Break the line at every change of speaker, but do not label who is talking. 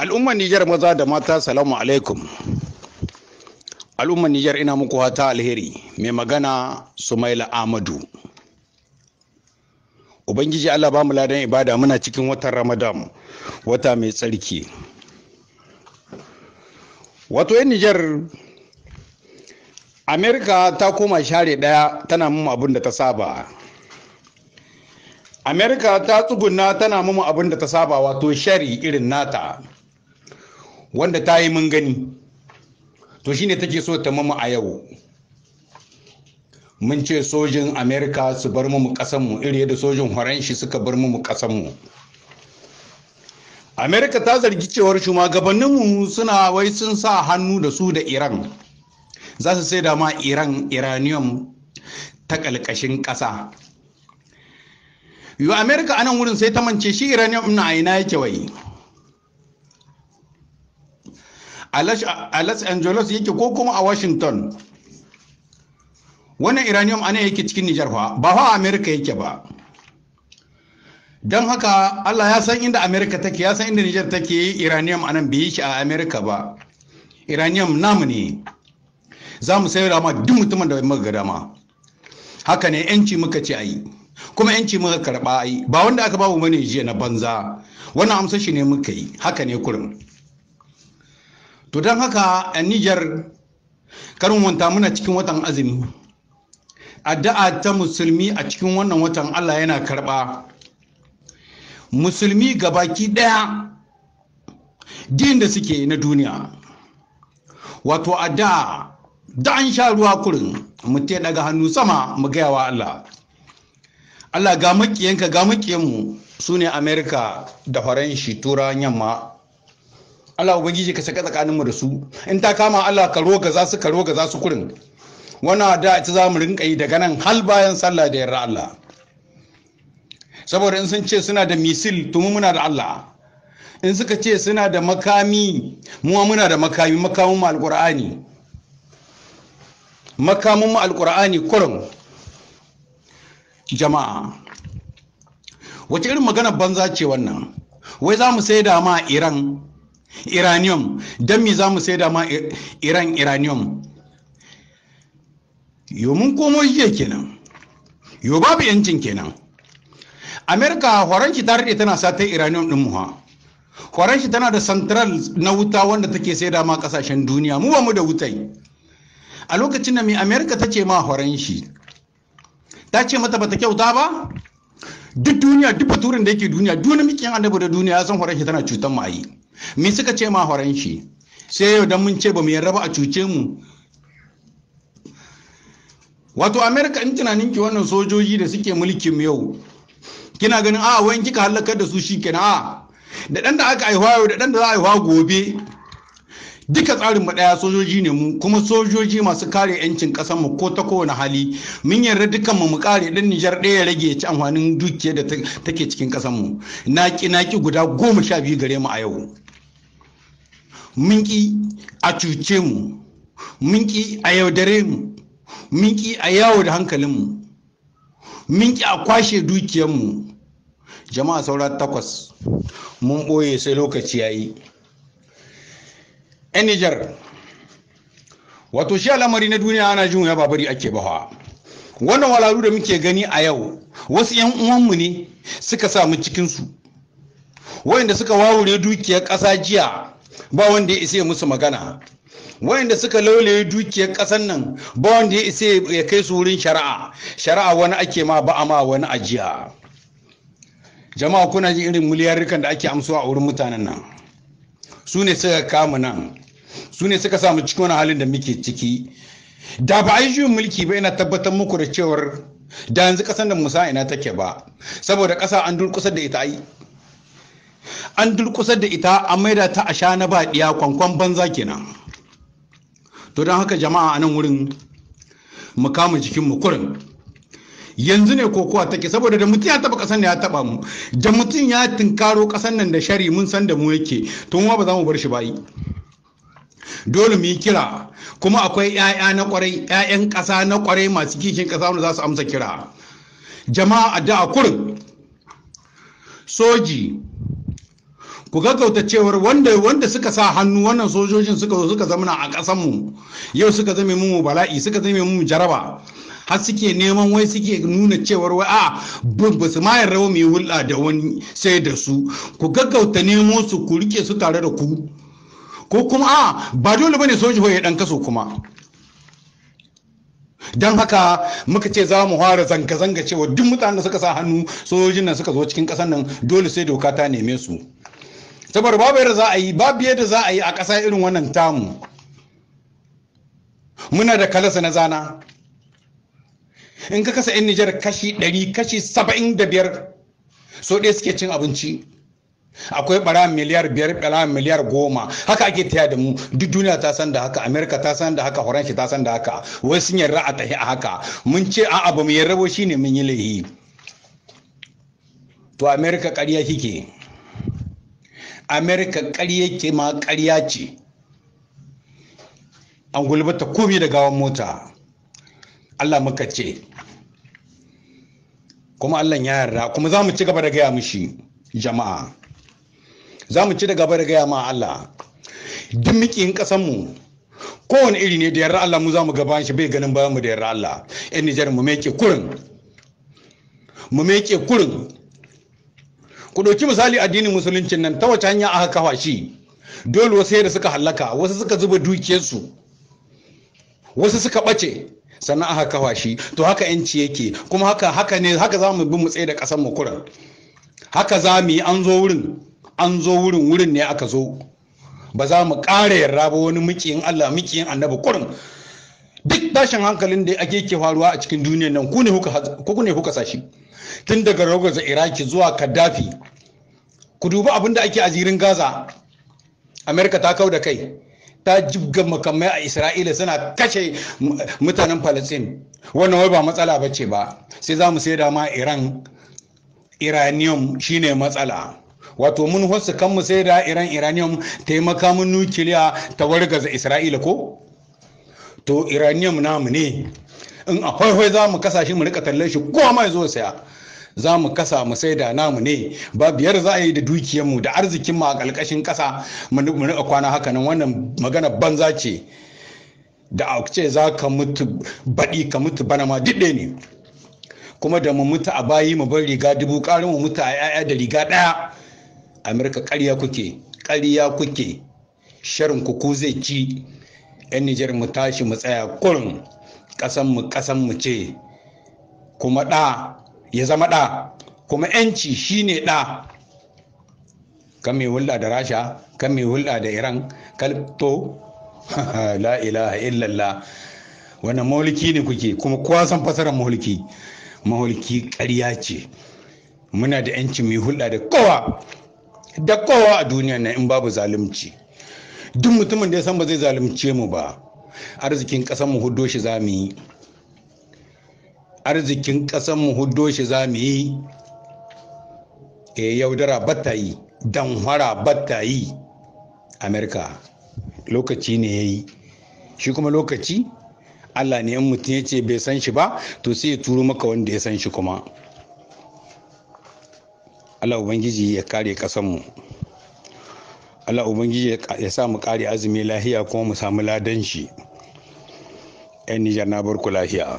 Al'ummar Nijar maza da mata, salamu alaikum. Al'ummar Nijar, ina muku hata alheri. Mai magana Sumaila Amadu. Ubangiji Allah ba mu ladan ibada. Muna cikin watan Ramadan, wata mai tsarki. Wato yan Nijar, Amerika ta koma share daya tana mu abin da ta saba. Amerika ta tsuguna tana mu abin da ta saba, wato shari irin nata wanda ta yi mun gani. To shine take so ta mamu a yau. Mun ce sojin Amerika su bar mu kasanmu iri yadda sojin Horanshi suka bar mu kasanmu. Amerika ta zargi cewar shugabanninmu suna wai sun sa hannu da su da Iran, za su sai da ma Iran uranium ta ƙalƙashin ƙasa. Yo, Amerika anan wurin sai ta mance shi uranium na a ina yake? Wai a Los Angeles yake ko kuma a Washington? Wannan uranium anan yake cikin Nijar fa, ba fa Amerika yake ba. Don haka Allah ya san inda Amerika take, ya san inda Nijar take. Uranium anan bai yi shi a Amerika ba. Uranium namu ne, za mu sayar ma duk mutumin da muka ga dama. Haka ne, yanci muka ce ayi, kuma yanci muka karba ayi, ba wanda aka babu bane jiya na banza. Wannan amsa shi ne muka yi, haka ne kurin. To don haka a Nijar, karin wanta muna cikin watan azumi. Addu'a ta musulmi a cikin wannan watan Allah yana karba. Musulmi gabaki daya din da suke na duniya, wato addu'a da an sha ruwa kurin mu te daga hannu sama mu gaya wa Allah, Allah ga makiyanka, ga makiyanmu, su ne Amerika da Faranshi, Turawan yamma. Allah Ubangiji ka saka tsakaninmu da su. In ta kama Allah ka roga za su, ka roga za su kurin. Wannan da ita za mu rinka yi daga nan hal bayan sallah da yarda Allah. Saboda in sun ce suna da missile, to mu muna da Allah. In suka ce suna da makami, mu muna da makami, makamin mu Alqur'ani, makamin mu Alqur'ani kurin. Jama'a, wace irin magana banza ce wannan? Wai za mu saida ma Iran uranium? Don me za mu saida ma Iran uranium? Yo, mun komo jiya kenan. Yo, babu yancin kenan. Amerika, Horanshi ta rade tana sata uranium din mu ha. Horanshi tana da central na wuta wanda take saida ma kasashen duniya. Mu ba mu da wutai. A lokacin da mai Amerika ta ce ma Horanshi, ta ce mata bata kyauta ba. Duk duniya, duk baturin da yake duniya, duk wani mikiyan annabi da duniya ya san Horanshi tana cutar mu. Ayi me suka ce ma Horanshi? Sai yau dan mun ce ba mu yarda ba a cuce mu. Wato America, in tunanin ki wannan sojoji da suke mulkin yau, kina ganin a wayan kika halakar da su shikenan. A da dan da aka aihuwa yau da dan da za a aihuwa gobe, duka tsarin mu daya. Sojoji ne mu, kuma sojoji masu kare yancin kasar mu ko ta kowane hali. Mun yarda dukan mu mu kare, dan Nijar ɗaya ya rage ya ci amfanin dukiyar da take cikin kasar mu. Naki naki guda 12 gare mu a yau. Mun ki a cuce mu, mun ki a yaudare mu, mun ki a yawo da hankalin mu, mun ki a kwashe dukiyar mu. Jama'a, saura 8 mun boye sai lokaci yayi. Yan Nijar, wato shi al'amari na duniya ana jin ya babari ake bawa. Wannan walalu da muke gani a yau, wasu yan uwanmu ne suka samu cikinsu, wayanda suka wawure dukiyar ƙasa jiya ba wanda ya isa ya musu magana, wayanda suka laulaye dukiyar ƙasar nan ba wanda ya isa ya kai su wurin shari'a. Shari'a wani ake ma, ba a ma wani ajiya. Jama'a, kuna jin irin miliyarikan da ake amsuwa a wurin mutanen nan? Su ne suka kama nan, su ne suka samu cikin wani halin da muke ciki. Da ba a yi juyin mulki ba, ina tabbatar muku da cewar da yanzu kasan da musa ina take ba. Saboda kasa an durkusar da ita, ai an durkusar da ita, an maida ta a sha na ba diya, kwankwan banza kenan. To don haka jama'a, a nan wurin mu kama jikin mu kurin. Yanzu ne kokowa take, saboda da mutum ya taba kasan da ya taba mu, da mutum ya tinkaro kasan nan da shari, mun san da mu yake. To mu ba za mu bar shi ba yi. Dole mu yi kira. Kuma akwai 'ya'ya na kwarai, 'ya'yan ƙasa na kwarai masu kishin ƙasa wanda za su amsa kira. Jama'a, addu'a kurin. Soji Ku gaggauta cewar wanda suka sa hannu, wannan sojojin suka zo suka zamana a ƙasanmu, yau suka zame mu bala'i, suka zame mu jaraba, har suke neman wai suke nuna cewar wai a ba su ma yarda mu yi hulɗa da wani sai da su. Ku gaggauta nemo su, ku rike su tare da ku, ko kuma a ba dole bane soji ya dan kaso kuma. Don haka muka ce za mu fara zanga-zanga cewa duk mutanen da suka sa hannu sojojin nan suka zo cikin ƙasar nan, dole sai doka ta neme su. Saboda babu yadda za a yi, babu yadda za a yi a ƙasa irin wannan tamu. Muna da kalasa na zana. In ka kasa 'yan Nijar kashi 100, kashi 75 so ɗaya suke cin abinci. Akwai bara miliyar 5, bara miliyar 10, haka ake taya da mu. Duk duniya ta san da haka, Amerika ta san da haka, Faransa ta san da haka. Wai sun yarda a tahi a haka. Mun ce a'a, ba mu yarda ba, shine mun yi laihi. To Amerika, ƙarya kike. Amerika, ƙarya ke ma, ƙarya ce. An gulbata komai da gawan mota. Allah muka ce, kuma Allah ya yarda, kuma za mu ci gaba da gaya mishi. Jama'a, za mu ci da gaba da gaya ma Allah duk mikiyin ƙasanmu kowane iri ne. Da yarda Allah mu za mu gaban shi, bai ganin bayan mu. Da yarda Allah, yan Nijar, mu meke kurin, mu meke kurin. Ku ɗauki misali addinin Musuluncin nan, ta wace hanya aka kafa shi? Dole wasu da suka hallaka, wasu suka zuba dukiyarsu, wasu suka ɓace, sannan aka kafa shi. To haka yanci yake, kuma haka haka ne, haka za mu bi mu tsaye da ƙasar mu kurin. Haka za mu yi. An zo wurin, an zo wurin, wurin ne aka zo. Ba za mu ƙara yarda ba wani mikiyin Allah, mikiyin Annabi kurin. Duk tashin hankalin da ake ke faruwa a cikin duniyar nan, ku ne kuka sashi, tun daga rogaza Iraki zuwa Kaddafi. Ku dubi abin da ake a Zirin Gaza. Amerika ta kau da kai, ta jibga makamai a Isra'ila, suna kashe mutanen Palestine. Wannan wai ba matsala ba ce ba, sai za mu sai da ma Iran uranium shine matsala. Wato mun wasu kan mu sai da Iran uranium ta yi makamin nukiliya ta wargaza Isra'ila ko? To uranium namu ne. In a faifai za mu kasa shi, mu rika tallar shi, kowa ma ya zo saya. Za mu kasa mu sai da, namu ne. Ba biyar za a yi da dukiyarmu da arzikinmu a ƙarƙashin ƙasa mu rika kwana haka nan. Wannan magana banza ce. Da a ce za ka mutu baɗi, ka mutu bana ma, duk ne. Kuma da mu mutu a bayi mu bar riga dubu, ƙarin mu mutu a 'ya'ya da riga ɗaya. Amurka, ƙarya kuke, ƙarya kuke, sharin ku zai ci. 'Yan Nijar, mu tashi mu tsaya kurin. Ƙasan mu, ƙasan mu ce. Kuma ɗa ya zama ɗa, kuma 'yanci shine ɗa. Kan mai hulɗa da Rasha, kan mai hulɗa da Iran, to la ilaha illallah. Wannan mauliki ne kuke, kuma kowa san fasarar mauliki. Mauliki ƙarya ce. Muna da 'yancin mai hulɗa da kowa da kowa a duniya na, in babu zalunci. Duk mutumin da ya san ba zai zalunce mu ba, arzikin ƙasar mu huddo shi za mu yi. Arzikin ƙasar mu huddo shi za mu yi. E, yaudara batta yi, danhwara batta yi. Amerika, lokaci ne ya yi shi, kuma lokaci Allah ne. In mutum ya ce bai san shi ba, to sai ya turo maka wanda ya san shi. Kuma Allah Ubangiji ya kare ƙasanmu. Allah Ubangiji ya sa mu kare azumi lahiya, kuma mu samu ladan shi. 'Yan Nijar, na barku lahiya.